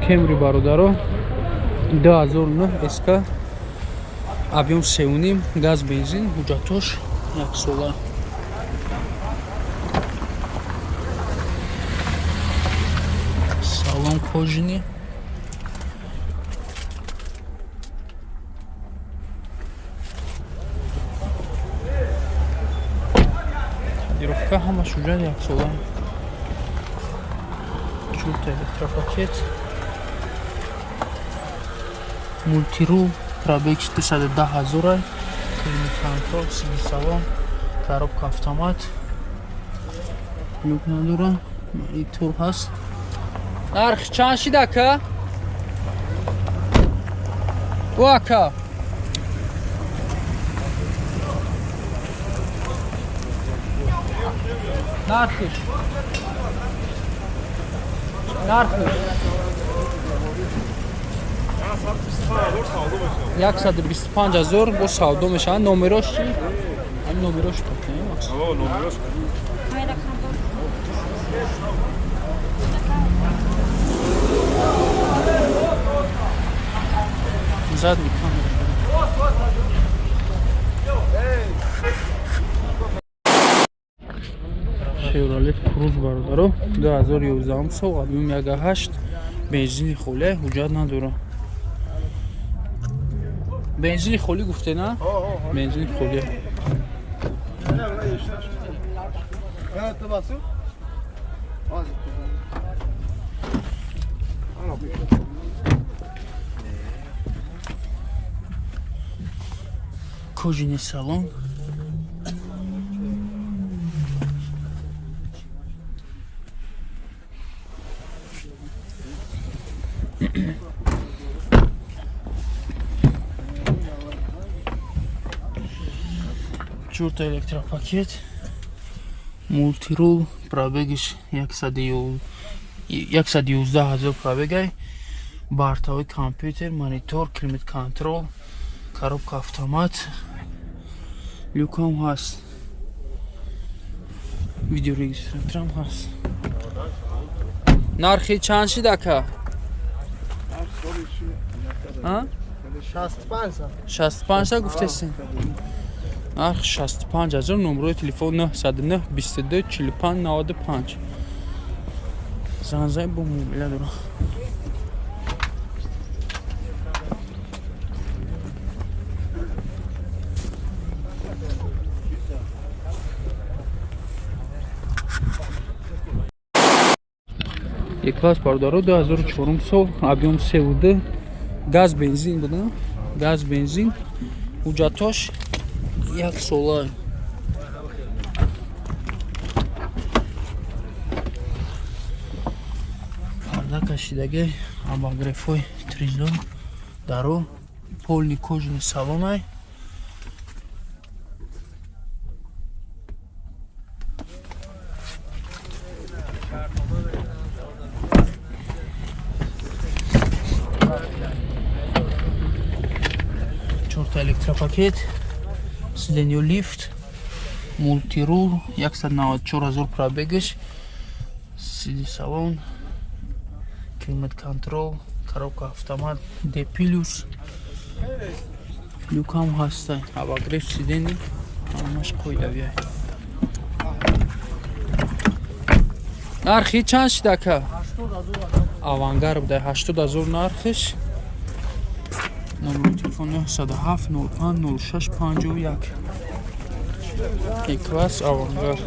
Кемри бародаро 2009 СК объем 3.5 газ бензин ҳуҷҷатош як сола. Салон кожаный. Тонировка ҳамаш ҳуҷҷат як сола. Чурта электропакет. Мультирул, пробег 210 ҳазор, климат-контрол, сиди салон, коробка автомат, люк надора, монитор ҳаст. Нарх чанд шид ака? О ака. Нархиш. Нархиш. 125 ҳазор бо савдо мешавад. Номерош чи? Ҳамин номерош номерош. Задний камера. Шевролет Круз бародаро 2011 сол, объем 1.8, бензини холӣ, ҳуҷҷат надорад. Бензини холӣ гуфте на? Бензини холӣ. Кожаный салон. Чурта электропакет, мультирул, пробегиш 111 ҳазор пробегай, бортовой компютер, монитор, климат-контрол, коробка автомат, люкам ҳаст, видеорегистраторам ҳаст. Нархи чанд шид ака? 65 гуфтесин. Нарх 65 ҳазор, номерои телефон 909 22 45 95. Занзай бо муомила дорам. Е-класс бародаро 2004 сол, объем 3.2, газ бензин буда, газ бензин, ҳуҷҷатош як сола. Парда кашидаги, обогревҳои тризон, даро, полный кожаный салонай. Чорта электропакет, сиденье лифт, мультирул, 194 ҳазор пробегиш, сиди салон, климат-контрол, коробка автомат, D+, люкам ҳаста, обогрев сиденье, ҳамаш қоидавия. Нархи чанд шид ака? Авангар буда 80 ҳазор нархиш. Номери телефон 907 05 06 51. Е-класс Авангар.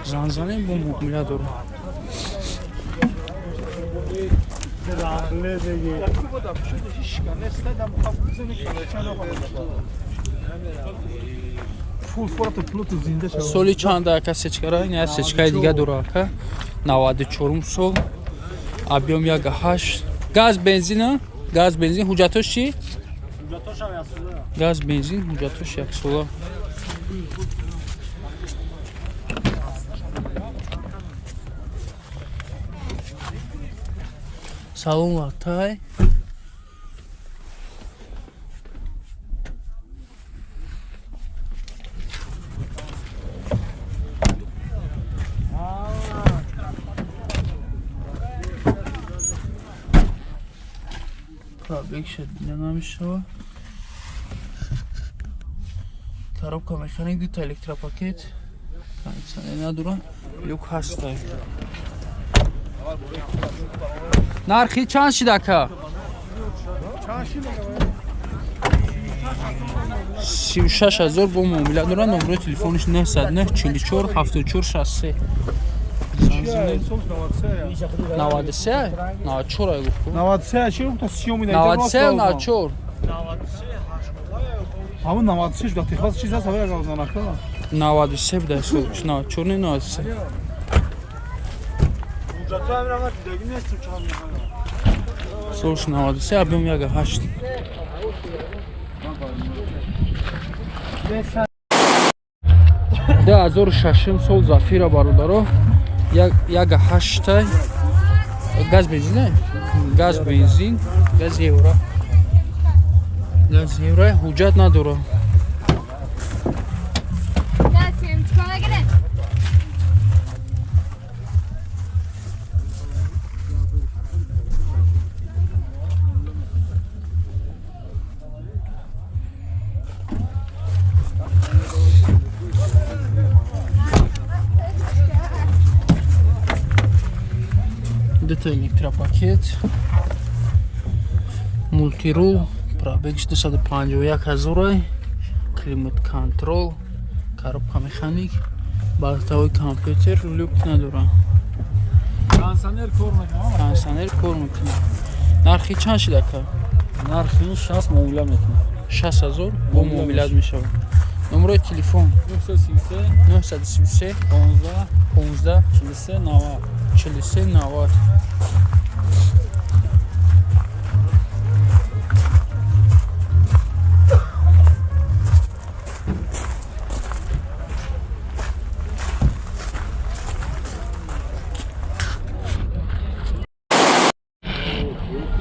Занзанем бо муомила дорам. Соли чанда ака сечкара? Ин сечкаи дига дора ака. 94 сол, объем 1.8, газ бензин, газ бензин, ҳуҷҷатош чи? Газ бензин, ҳуҷҷатош як сола. Салон латай. Пробег шуд дида намешавад. Коробка механик, дута электропакет, кондитсионер надорад, люк ҳастай. Нархи чанд шид ака? 36 000 бо муомила дорад. Номерои телефониш 909 44 74 63. 93, 94 ай гуфт. 93 чи гуфт? 30 93, 94. Ҳамон 96 да Техас чиз аст, ҳавая гавзанака. 93 буда солш, 94 не, 93. Солш 93, объем 1,8. 2006 сол Зафира, бародаро, 1,8, газ бензин, газ бензин, газ евро, газ евро, ҳуҷҷат надорад. Gelsin, çikolata gelin. Дута электропакет, мультирул, пробег 251 ҳазорай, климат контрол, коробка механик, бортовой компьютер, люк надорад. Кондитсионер кор мекунад. Кондитсионер кор мекунад. Нархи чанд шид, ака? Нархи 60, муомила мекунад. 60 ҳазор бо муомилат мешавад. Номерои телефон? 933 933 15 15 43 90. 43 90.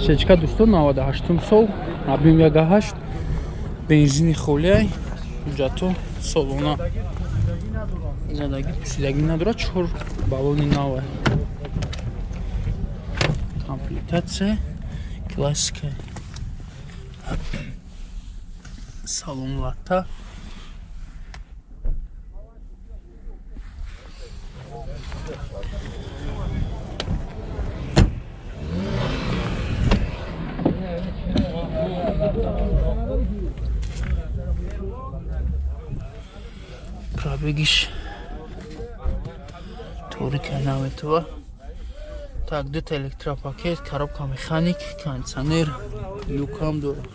Сечка, дӯстон, 98 сол, объем 1,8, бензини холиай, ҳуҷҷатҳо солона, задагӣ пусидагӣ надорад, чор баллони навай, комплектация классика, салон латта. Пробегиш торика наметова. Так, дута электропакет, коробка механик, кондитсионер, люкам дорад.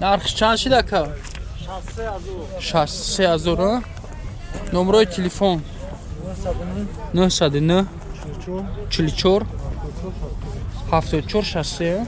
Нархш чанд шид, ака? 63 ҳазор. Номерои телефон? 909 44 74 63.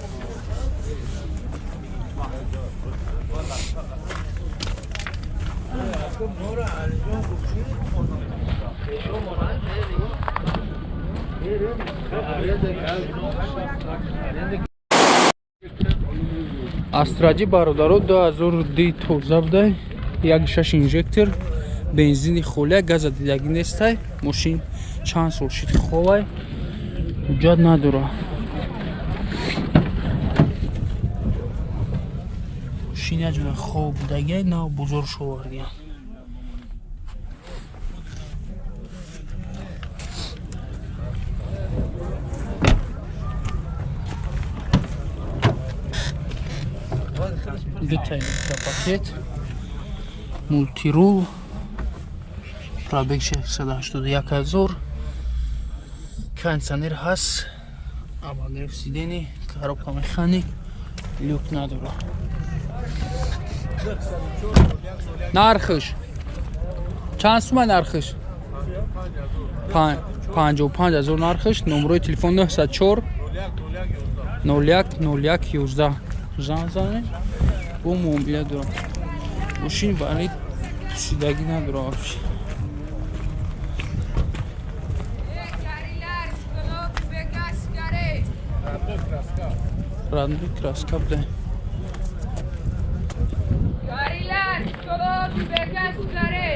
Астраҷи, бародаро, 2002 тоза будай, 1,6 инжектор, бензини холия, газа дидагӣ нестай. Мошин чанд сол шид холай, ҳуҷҷат надорад. Мошин як ҷоя хоб будагиай, нав бозор шовардиям. Дута электропакет, мультирул, пробег 681 ҳазор, кондитсионер ҳаст, обогрев сидений, коробка механик, люк надорад. Нархш чанд сума? Нархш 55 000 нархш. Номерои телефон 904 01 01 11. Занг занед, бо муомила дорам. Мошин барои пусидагӣ надорам вообще. Родной краска буда. Gariler, çikolata, begas, gari.